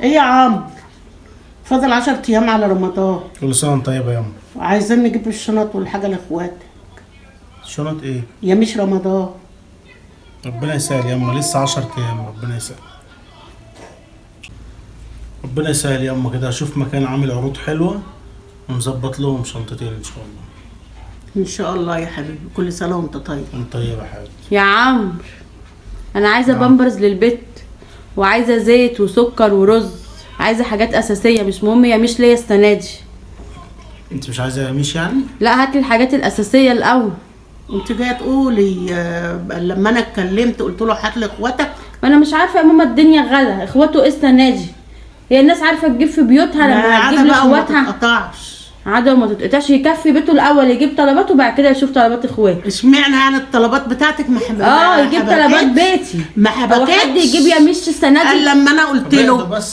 ايه يا عمرو؟ فاضل 10 ايام على رمضان. كل سنة وانت طيبة يا يما. وعايزين نجيب الشنط والحاجة لاخواتك. شنط ايه؟ يا مش رمضان. ربنا يسهل يما، لسه 10 ايام. ربنا يسهل، ربنا يسهل يما. كده اشوف مكان عامل عروض حلوة ونظبط لهم شنطتين ان شاء الله. ان شاء الله يا حبيبي، كل سنة وانت طيب. انت طيب يا حبيبتي. يا عمرو انا عايزه بامبرز للبيت، وعايزه زيت وسكر ورز، عايزه حاجات اساسية، مش مهم يا مش ليا السنة دي. انت مش عايزه يميش يعني؟ لا هات لي الحاجات الاساسية الاول. انت جاية تقولي لما انا اتكلمت قلت له هات لاخواتك. ما انا مش عارفه يا ماما، الدنيا غلا، اخواته ايه السنة دي؟ هي الناس عارفه تجيب في بيوتها لما عادة هتجيب بقى وما لاخواتها؟ تتقطعش. عادة وما تتقطعش، يكفي بيته الاول يجيب طلباته وبعد كده يشوف طلبات اخواته. اشمعنى يعني الطلبات بتاعتك ما يجيب طلبات حبكتش؟ بيتي. ما هو حد حبكتش. يجيب يا مش السنة قال دي؟ لما انا قلت طب له بس.